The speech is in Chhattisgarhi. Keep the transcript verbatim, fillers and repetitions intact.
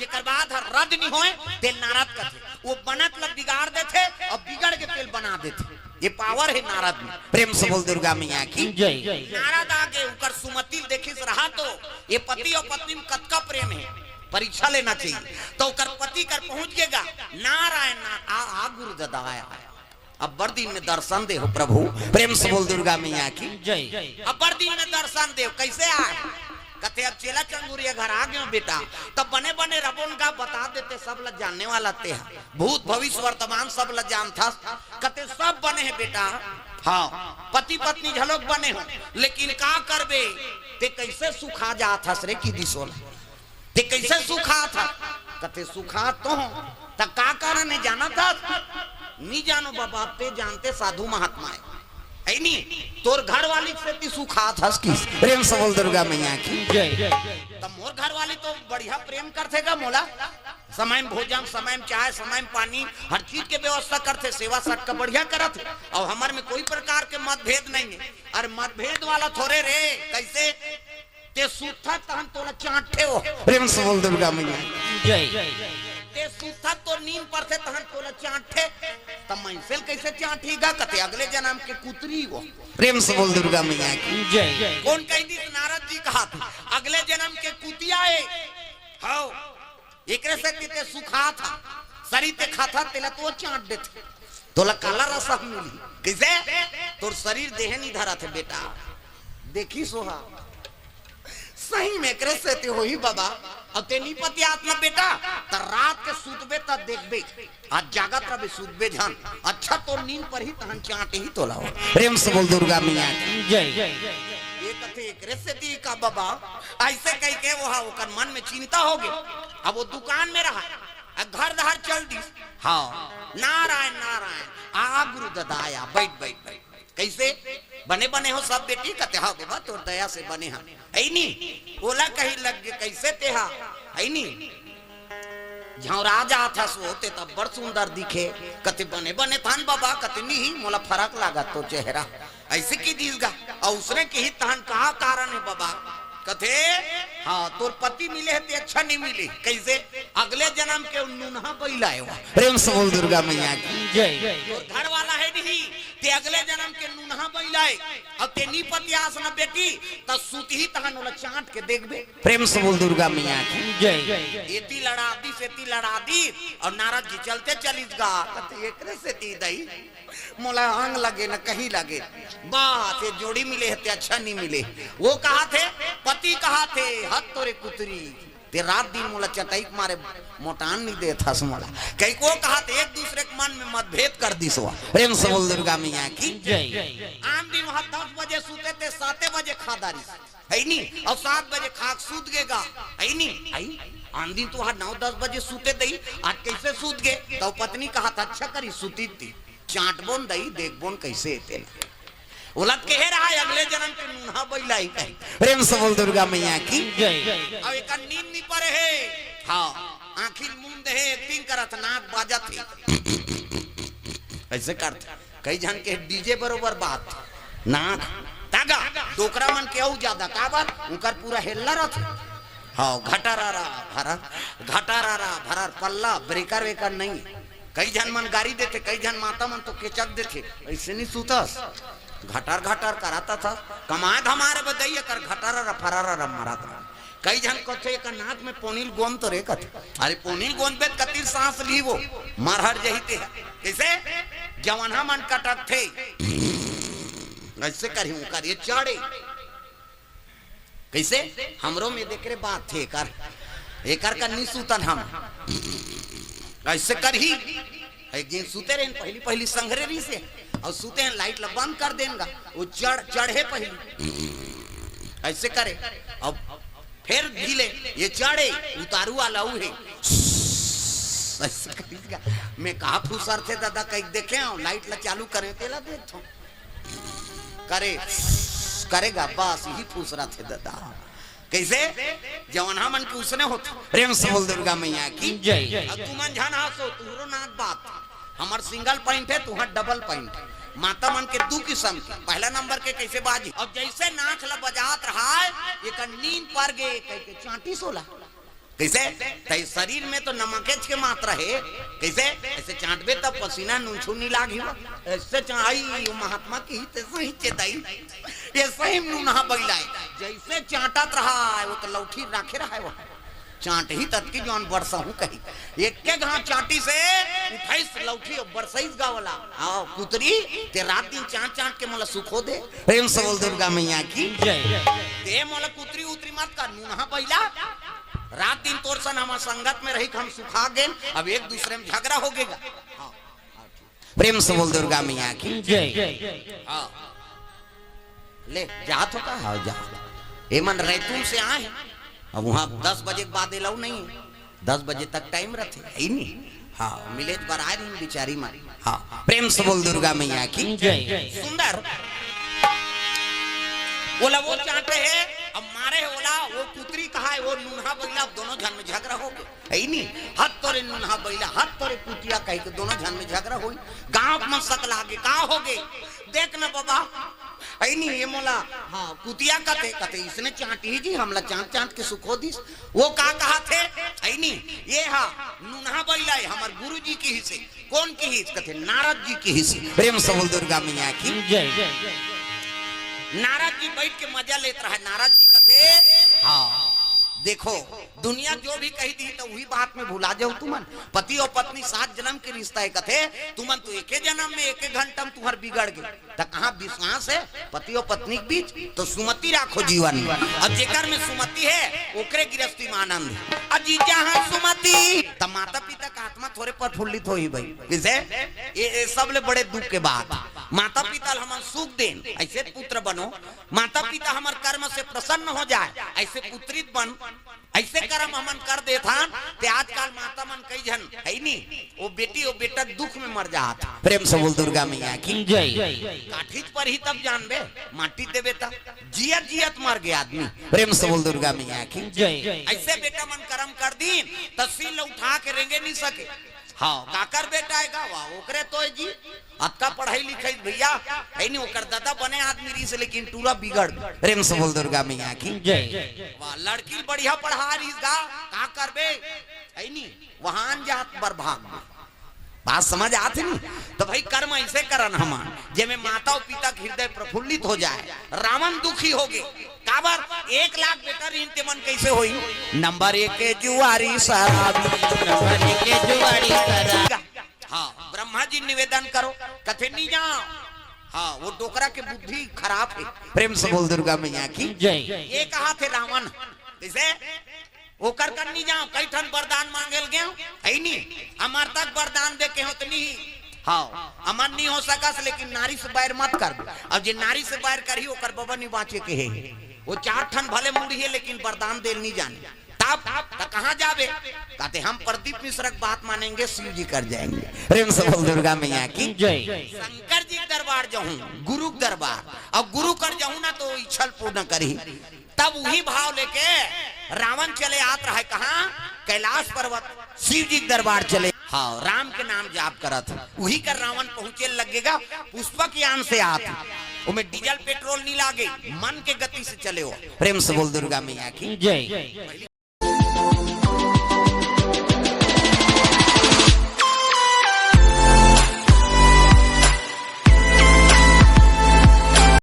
एकर बाद हर रद्द नहीं होए, तेल नारद कथे। वो बनत ल बिगाड़ देथे अउ बिगड़ के तेल बना देथे। ये पावर हे नारद में। प्रेम से बोल दुर्गा मैया की। जय। नारद आगे ओकर सुमति ल देखिस रहा तो ये पति अउ पत्नी में कतका प्रेम हे, परीक्षा लेना चाहिए। तो ओकर पति कर पहुंच गेगा, नारायण ना-, आ, आ गुरु ददा आया। अब्बड़ दिन में दर्शन दे हो प्रभु। प्रेम से बोल दुर्गा मैया की। जय। अब्बड़ दिन में दर्शन दे हो, कैसे आए? कथे, अब चेला चंगुरिया घर आ गयो बेटा, तब बने बने रबोन गा बता देते, सब ला जानने वाला ते हा। भूत भविष्य वर्तमान सब ला जानथस। कथे, सब बने हे बेटा। हाँ, पति पत्नी झलोक बने हो, लेकिन का करबे, ते कैसे सुखा जात हस रे कि दिसोला। ते कैसे सुखात हस? कथे, सुखात तो हो, त का कारण हे जानत हस? नी जानो बाबा, ते जानते साधु महात्मा हे, हे नी? तोर घरवाली से ती सुखात हस किस? प्रेम से बोल दुर्गा मैया की। जय। त मोर घरवाली तो बढ़िया प्रेम करथे गा मोला, समय में भोजन, समय में चाय, समय में पानी, हर चीज के व्यवस्था करथे, सेवा सत्कार बढ़िया करत हे। अउ हमर में कोई प्रकार के मतभेद नहीं हे। अरे मतभेद वाला थोरे रे, कैसे? ते सुतथस तहन तोला चांटथे हो। प्रेम से बोल दुर्गा मैया। जय। ते सुतथस तोर नींद परथे तहन तोला चांटथे। त मइनसे ल कैसे चांटही गा? कथे अगले जनम के कुतरी हो। प्रेम से बोल दुर्गा मैया की। जय। कोन कहि दिस? नारद जी कहाथे, अगले जनम के कुतिया हे। हव। एकरे सेती ते सुखात हस, सरीर ते खाथस, तेला तो चांट देथे। तोला काला रस मिलही। कैसे? तोर सरीर देहे नी धरत हे बेटा। देखिस ओहा। सही में एकरे सेती होही बाबा। अउ ते नी पतियाथस ना बेटा, त रात के सुतबे त देखबे। आज जागत रहिबे, सुतबे झन। अच्छा तोर नींद परही तहन चांटही तोला हो। प्रेम से बोल दुर्गा मैया की। जय। ये कथे एकरे सेती का बाबा, अइसे कहिके ओहा ओकर मन में चिंता होगे। अब वो दुकान में रहा, अब घर डहर चल दिस। हाँ, नारायण नारायण, आ गुरु ददा आया, बैठ बैठ बैठ। कैसे? बने बने हो सब बेटी? कथे, हाँ बाबा, तोर दया से बने हन। हे नी? ओला कहे लग गे, कैसे ते हा? हे नी? झौरा जात हस वो, ते त अब्बड़ सुंदर दिखे। कथे, बने बने थन बाबा। कथे, नी, मोला फरक लागत तोर चेहरा। अइसे कहि दिस गा। अउ उसने कहिस तहन का कारण हे बाबा? कथे, हाँ, तोर पति मिले हे ते अच्छा नी मिले। कैसे? अगले जनम के नूनहा बइला हे वो। प्रेम से बोल दुर्गा मैया की। जय। तोर घर वाला हे नहीं, ते अगले जनम के नूनहा बइला हे। अउ ते नी पतियास ना बेटी, त सुतही तहन ओला चांट के देखबे। प्रेम से बोल दुर्गा मैया की। जय। एती लड़ा दिस, एती लड़ा दिस, अउ नारद जी चलते चलिस गा। कथे, एकरे सेती दई मोला अंग लगे न कहीं लगे। बस, ये जोड़ी मिले हे ते अच्छा नी मिले। वो कहाथे, पति कहाथे, हद तोरे कुतरी, ते रात दिन मोला चटई के मारे मोटान नी देत हस मोला। कहिके वो कहाथे, एक दूसरे के मन में मतभेद कर दिस वो। प्रेम से बोल दुर्गा मैया की। जय। आन दिन वहाँ दस बजे सुते, ते साते बजे खा डारिस। हे नी? अउ सात बजे खा के सूत गे गा। हे नी? आई, आन दिन तो हर नौ दस बजे सूते दई, आज कैसे सूत गे? त पत्नी कहाथे, अच्छा करिस, सूतिस ती, चांटबोन दई, देखबोन कैसे हे तेला। ओला त कहे रहा, अगले जनम के नूनहा बइला हे कहीं। प्रेम से बोल दुर्गा मैया की। जय। अउ एकर नींद नी परे हे। हाँ, आँखी ल मूंद हे, एक्टिंग करत, नाक बाजत हे। अइसे करत। कई झन के डीजे बरोबर बात, नाक, तागा, डोकरा मन के अउ ज्यादा, काबर? उंकर पूरा हेल्ला रथे। हाँ, घटारारा, भरर, घटारारा, भरर, पल्ला, ब्रेकर वेकर नहीं। कई झन मन गारी देथे, कई झन माता मन तो केचक देथे, अइसे नी सुतस, घटर घटर कराता था, कमाए धमाए बर दई, एकर घटारारा, फरारारा मरात रहा। कई झन कथे, "एकर नाक में पोनिल गोंद तो रे," कथे। अरे, पोनिल गोंद बे त कतिर सांस ली वो, मरहर जही ते ह। कइसे? जवनहा मन कटकथे। अइसे करही उंकर, ये चढ़े। कइसे? हमरो में देख रे बात हे एकर। एकर का नी सुतन हम। अइसे करही। एक दिन सुते रहेन, पहली पहली संघरे रहिसे, अउ सुते हेन, लाइट ला बंद कर देन गा, वो चढ़, चढ़े पहली, अइसे करे, अब फेर धीले, ये चढ़े, उतारू वाला ऊ हे, अइसे करिस गा। मैं कहा फुसरथे दादा, कहीं देखे हो, लाइट ला चालू करे, तेला देखथों, करे, करे गा, बस इही फुसरथे दादा। कइसे? जवनहा मन के उसने होथे। प्रेम से बोल दुर्गा मैया की। जय। अब तुमन झन हंसो, तुहरो नाक बात। हमर सिंगल पॉइंट हे, तुहर डबल पॉइंट। माता मन के दू किसम के। पहला नंबर के कइसे बाजी? अब जइसे नाक ल बजात रहाय, एकर नींद पर गे, कहिके चांटिस ओला। कइसे? तई शरीर में तो नमकेच के मात्रा हे। कइसे? अइसे चांटबे त पसीना नून छू नइ लागही वो। अइसे चांट, आई, वो महात्मा किही ते सही चेताई। ये सही में नूनहा बइला हे। जइसे चांटत रहय, वो तो लौठी राखे रहय वो। चांटही ततकी जौन बरसहूं कही। एके घांव चांटिस हे, उठाइस लौठी अउ बरसइस गा ओला। आओ, कुतरी, ते रात दिन चांट चांट के मोला सुखो दे। प्रेम से बोल दुर्गा मैया की। जय। ते मोला कुतरी उतरी मत कर, नूनहा बइला। रात दिन तोर सन हमर संगत में रहिके हम सुखा गेन, अब एक दूसरे में झगरा होगे गा। हाँ, हाँ, ठीक। प्रेम से बोल दुर्गा मैया की। जय। हाँ। ले, जात हो का? हाँ, जात। ए मन रैतून से आए हैं। अब उहाँ दस बजे के बाद allow नहीं है। दस बजे तक time रथे, हइ नी? हाँ, मिलेच बर आय रहिन बिचारी मन। हाँ, प्रेम से बोल दुर्गा मैया की। जय। सुंदर। ओला वो चांटे हे, अब मारे हे ओला, वो कुतरी कहाय, वो नूनहा बइला, अब दोनों झन में झगरा होगे। हइ नी? हत तोरे नूनहा बइला, हत तोरे कुतिया कहिके दोनों झन में झगरा होइस। गांव के मन सकलागे, का होगे? देख न बबा, हइ नी, ये मोला, हाँ, कुतिया कथे, कथे, इसने चांटही जी, हमला चांट चांट के सुखो दिस। वो का कहत हे, हइ नी, ये हा, नूनहा बइला हे, हमर गुरुजी किहिस हे। कोन किहिस? कथे, नारद जी किहिस हे। प्रेम से बोल दुर्गा मैया की। जय। नारद जी बइठ के मजा लेत रहय। नारद जी कथे, हाँ, देखो, दुनिया जो भी कहि दिही, त उही बात में भुला जाव तुमन। पति अउ पत्नी सात जनम के रिश्ता हे, कथे, तुमन तो एके जनम में, एके घंटा में तुंहर बिगड़ गे। त कहाँ विश्वास हे पति अउ पत्नी के बीच? त सुमति राखो जीवन में। अउ जेकर में सुमति हे, ओकरे गिरस्ती में आनंद हे। अजी जहाँ सुमति, त माता पिता के आत्मा थोरे प्रफुल्लित होही भई। कइसे? ये, ये सबले बड़े दुख के बात। माता पिता ल हमन सुख देन, अइसे पुत्र बनो। माता पिता हमर कर्म से प्रसन्न हो जाय, अइसे पुत्रित बन। अइसे करम हमन कर देथन, ते आजकल माता मन कई झन, हइ नी, वो बेटी, वो बेटा दुख में मर जात। प्रेम से बोल दुर्गा मैया की। जय। काठीच परही तब जानबे, माटी देबे त जियत जियत मर गे आदमी। प्रेम से बोल दुर्गा मैया की। जय। अइसे बेटा मन करम कर दीन, त सील उठा के रेंगे नइ सके। हाँ, काकर बेटा हे गा, वाह, ओकरे तो हे जी। अतका पढ़ई लिखई भइया, हइ नी, ओकर ददा बने आदमी रहिस, लेकिन टूरा बिगड़ गे। प्रेम से बोल दुर्गा मैया की। जय। वाह, लड़की बढ़िया पढ़ा रहिस गा, का करबे, हइ नी, वहां जात बर भाग गे। बात समझ आत हे नी? त भई कर्म अइसे करन हमन, जेमे माता अउ पिता के हृदय प्रफुल्लित हो जाय। रावण दुखी होगे, काबर? एक लाख बेटा रहिन, ते मन कइसे होही? नंबर एक के जुआरी शराबी। नंबर एक के जुआरी शराबी। हाँ, ब्रह्मा जी निवेदन करो, कथे नइ जांव। हाँ, वो डोकरा के बुद्धि खराब हे। प्रेम से बोल दुर्गा मैया की। जय। ये कहत हे रावण, कइसे? ओकर कन नइ जांव, कई ठन वरदान मांगे ल गेंव, हइ नी? अमरता के वरदान दे के होत नइ हे। हाँ, अमर नइ हो सकस, लेकिन नारी से बैर मत कर। अउ जे नारी से बैर करही, ओकर बबा नइ बांचे के हे। वो चार ठन भले मुड़ही हे, लेकिन वरदान दे ल नइ जाने। तब, त कहाँ जाबे? कहते, "हम प्रदीप मिश्रा के बात मानेंगे, शिव जी कर जाएंगे।" प्रेम से बोल दुर्गा मैया की। जय। शंकर जी के दरबार जहूं, गुरु के दरबार, अउ गुरु कर जहूं ना त इच्छा ल पूर्ण करही। तब उही भाव लेके रावण चले आत रहय कहाँ? कैलाश पर्वत, शिव जी के दरबार चले। हाँ, राम के नाम जाप करत, उही कर रावण पहुंचे लगेगा, पुष्पक यान से आत, ओमे डीजल पेट्रोल नइ लागे, मन के गति से चले हो। प्रेम से बोल दुर्गा मैया की। जय।